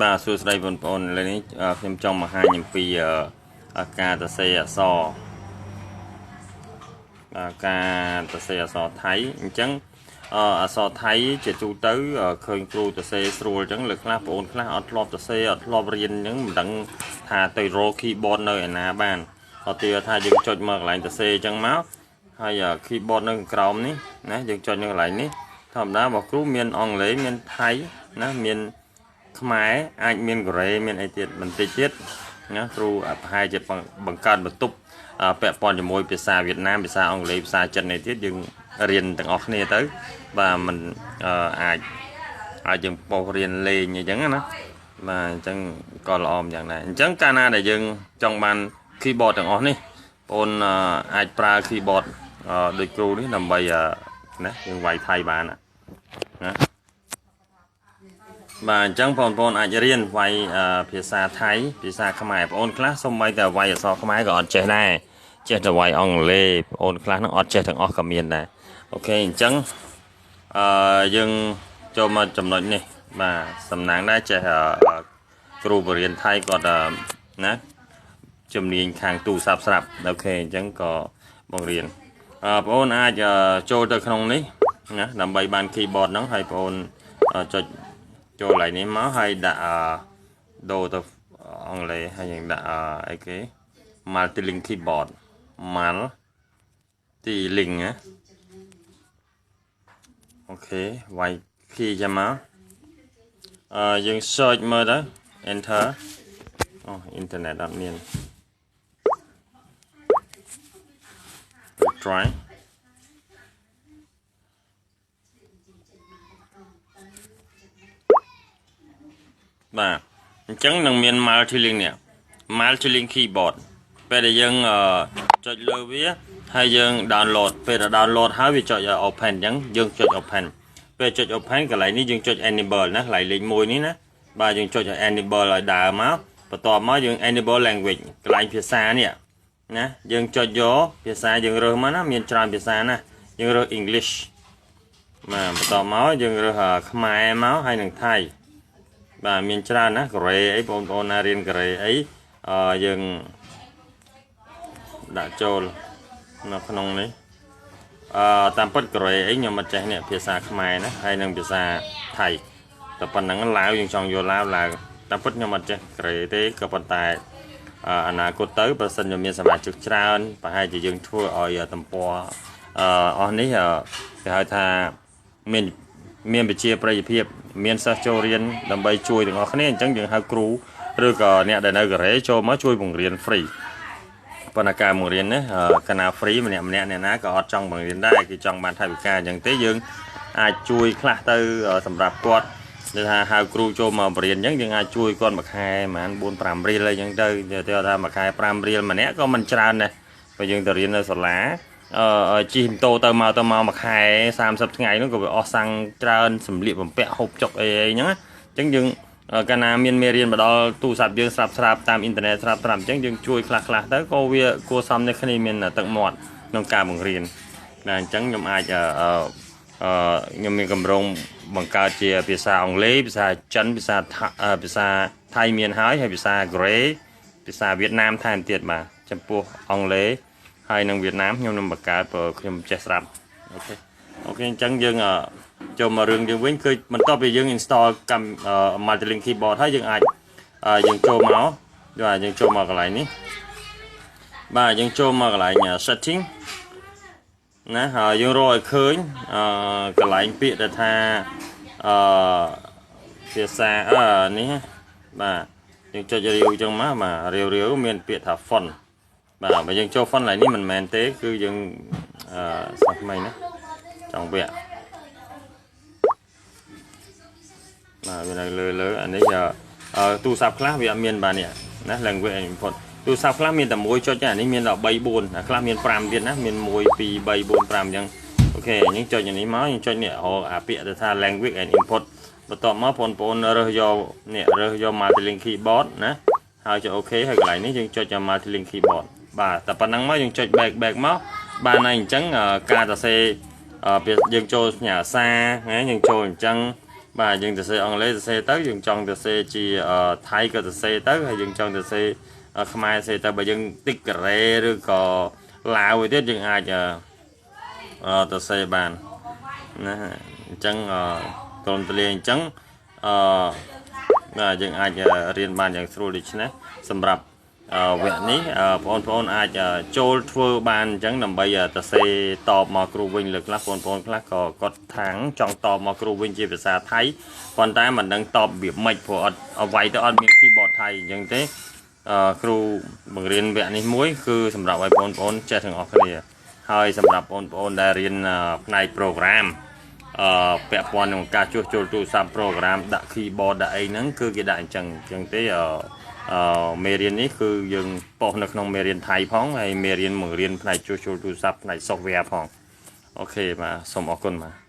បាទសួស្តីបងប្អូនឥឡូវនេះខ្ញុំចង់បង្ហាញអំពីការសរសេរអក្សរបាទការសរសេរអក្សរថៃអញ្ចឹងអក្សរថៃជាទូទៅឃើញគ្រូសរសេរស្រួលអញ្ចឹងលើខ្លះបងប្អូនខ្លះអត់ធ្លាប់សរសេរអត់ធ្លាប់រៀនអញ្ចឹងមិនដឹងថាទៅរក keyboard នៅឯណាបានអត់ទាថាយើងចុចមកកន្លែងសរសេរអញ្ចឹងមកហើយ keyboard នៅក្រោមនេះណាយើងចុចនៅកន្លែងនេះធម្មតារបស់គ្រូមានអង់គ្លេសមានថៃណាមានខ្មែរអាចមានកូរ៉េមានអីទៀតបន្តិចទៀតណាគ្រូប្រហែលជាបង្កើតបន្ទប់ពាក់ព័ន្ធជាមួយភាសាវៀតណាមភាសាអង់គ្លេសភាសាចិននេះទៀតយើងរៀនទាំងអស់គ្នាទៅបាទมันអាចអាចយើងបោះរៀនលេងអញ្ចឹងណាបាទអញ្ចឹងក៏ល្អម្យ៉ាងដែរអញ្ចឹងកាលណាដែលយើងចង់បាន keyboard ទាំងអស់នេះបងអាចប្រើ keyboard ដូចគ្រូនេះដើម្បីណាយើងវាយថៃបានណាបាទអញ្ចឹងបងប្អូនអាចរៀនវាយភាសាថៃភាសាខ្មែរបងប្អូនខ្លះសូម្បីតែវាយអក្សរខ្មែរក៏អត់ចេះដែរចេះតែវាយអង់គ្លេសបងប្អូនខ្លះហ្នឹងអត់ចេះទាំងអស់ក៏មានដែរ OK អញ្ចឹងអឺយើងចូលមកចំណុចនេះបាទសំណាងដែរចេះគ្រូបរិញ្ញាថៃគាត់ណាជំនាញខាងទូរស័ព្ទស្រាប់ OK អញ្ចឹងក៏បង្រៀនអឺបងប្អូនអាចចូលទៅក្នុងនេះណាដើម្បីបាន keyboard ហ្នឹងហើយបងប្អូនចុចចូលកន្លែងនេះមកហើយដាក់ដូរទៅអង់គ្លេសហើយយើងដាក់អីគេ multi-link keyboard multi-link ណា OK វាយ key ចាំមកអឺយើង search មើលទៅ enter អូអ៊ីនធឺណិតអត់មាន try បាទអញ្ចឹងនឹងមាន multi-link នេះ multi-link keyboard ពេលដែលយើងចុចលើវាហើយយើង download ពេលដែល download ហើយវាចុច open អញ្ចឹងយើងចុច open ពេលចុច open កន្លែងនេះយើងចុច enable ណាកន្លែងលេខ1នេះណាបាទយើងចុច enable ឲ្យដើរមកបន្ទាប់មកយើង enable language កន្លែងភាសានេះណាយើងចុចយកភាសាយើងរើសមកណាមានច្រើនភាសាណាយើងរើស English បាទបន្ទាប់មកយើងរើសខ្មែរមកហើយនឹងថៃបាទមានច្រើនណាកូរ៉េអីបងប្អូនណារៀនកូរ៉េអីអឺយើងដាក់ចូលនៅក្នុងនេះអឺតាមពិតកូរ៉េអីខ្ញុំអត់ចេះនេះភាសាខ្មែរណាហើយនិងភាសាថៃតែប៉ុណ្ណឹងឡាវយើងចង់យកឡាវឡាវតាមពិតខ្ញុំអត់ចេះកូរ៉េទេក៏ប៉ុន្តែអនាគតទៅប្រសិនជាមានសមាជិកច្រើនប្រហែលជាយើងធ្វើឲ្យទំព័រអស់នេះគេហៅថាមានមានវិជាប្រិយភាពមានសិស្សចូលរៀនដើម្បីជួយទាំងអស់គ្នាអញ្ចឹងយើងហៅគ្រូឬក៏អ្នកដែលនៅកូរ៉េចូលមកជួយបង្រៀន free ប៉ុន្តែការបង្រៀននេះកាលណា free ម្នាក់ម្នាក់អ្នកណាក៏អត់ចង់បង្រៀនដែរគេចង់បានថវិកាអញ្ចឹងទេយើងអាចជួយខ្លះទៅសម្រាប់គាត់គេថាហៅគ្រូចូលមកបង្រៀនអញ្ចឹងយើងអាចជួយគាត់មួយខែប្រហែល4 5រៀលអីចឹងទៅទៅថាមួយខែ5រៀលម្នាក់ក៏មិនច្រើនដែរបើយើងទៅរៀននៅសាលាអឺជិះម៉ូតូទៅមកទៅមកមួយខែ30ថ្ងៃនោះក៏វាអស់សាំងច្រើនសម្លៀកបំពាក់ហូបចុកអីអីហ្នឹងអញ្ចឹងយើងកាលណាមានមេរៀនមកដល់ទូរស័ព្ទយើងស្រាប់ស្រាប់តាមអ៊ីនធឺណិតស្រាប់ស្រាប់អញ្ចឹងយើងជួយខ្លះខ្លះទៅក៏វាគួរសមនៅគ្នាមានទឹកមាត់ក្នុងការបង្រៀនណាអញ្ចឹងខ្ញុំអាចអឺខ្ញុំមានកម្រងបង្កើតជាភាសាអង់គ្លេសភាសាចិនភាសាភាសាថៃមានហើយហើយភាសាកូរ៉េភាសាវៀតណាមថែមទៀតបាទចំពោះអង់គ្លេសហើយនឹងវៀតណាមខ្ញុំនឹងបង្កើតព្រោះខ្ញុំចេះស្រាប់OK អញ្ចឹងយើងចូលមករឿងយើងវិញគឺបន្ទាប់ពីយើង install កម្ម multi-link keyboard ហើយយើងអាចយើងចូលមកបាទយើងចូលមកកន្លែងនេះបាទយើងចូលមកកន្លែង setting ណាហើយយើងរកឲ្យឃើញអឺកន្លែងពាក្យដែលថាអឺភាសាអឺនេះបាទយើងចុចរាវចឹងមកបាទរាវរាវមានពាក្យថា font បាទបើយើងចូល font កន្លែងនេះមិនមែនទេគឺយើងអឺសាថ្មីណាចង់វគ្គបាទវានៅលើលើអានេះទូរស័ព្ទខ្លះវាអត់មានបាទនេះណា language input ទូរស័ព្ទខ្លះមានតែមួយចុចទេអានេះមានដល់3 4អាខ្លះមាន5ទៀតណាមាន1 2 3 4 5អញ្ចឹង OK អញ្ចឹងចុចអានេះមកយើងចុចនេះអាពាក្យទៅថា language and input បន្ទាប់មកបងប្អូនរើសយកនេះរើសយក multi-link keyboard ណាហើយចុច OK ហើយកន្លែងនេះយើងចុច multi-link keyboard បាទតែប៉ុណ្ណឹងមកយើងចុច back back មកបានហើយអញ្ចឹងការសរសេរយើងចូលសញ្ញាសារណាយើងចូលអញ្ចឹង បាទយើងទៅសេអង់គ្លេសទៅសេទៅយើងចង់ទៅសេជាថៃក៏ទៅសេទៅហើយយើងចង់ទៅសេខ្មែរសេទៅបើយើងតិចកូរ៉េឬក៏ឡាវឯទៀតយើងអាចទៅសេបានណាអញ្ចឹងក្រុមទលាអញ្ចឹងអឺបាទយើងអាចរៀនបានយ៉ាងស្រួលដូច្នេះសម្រាប់វគ្គនេះបងប្អូនអាចចូលធ្វើបានអញ្ចឹងដើម្បីទៅសេតបមកគ្រូវិញលើខ្លះបងប្អូនខ្លះក៏គាត់ថាងចង់តបមកគ្រូវិញជាភាសាថៃប៉ុន្តែមិនដឹងតបរបៀបម៉េចព្រោះអត់អ្វីទៅអត់មាន keyboard ថៃអញ្ចឹងទេគ្រូបង្រៀនវគ្គនេះមួយគឺសម្រាប់ឲ្យបងប្អូនចេះទាំងអស់គ្នាហើយសម្រាប់បងប្អូនដែលរៀនផ្នែក program ពាក់ព័ន្ធនឹងការជួសជុលទូរស័ព្ទ program ដាក់ keyboard ដាក់អីហ្នឹងគឺគេដាក់អញ្ចឹងអញ្ចឹងទេអឺអឺមេរៀននេះគឺយើង post នៅក្នុងមេរៀនថៃផងហើយមេរៀនបង្រៀនផ្នែកជួសជុលទូរស័ព្ទផ្នែក software ផង OK បាទសូមអរគុណបាទ។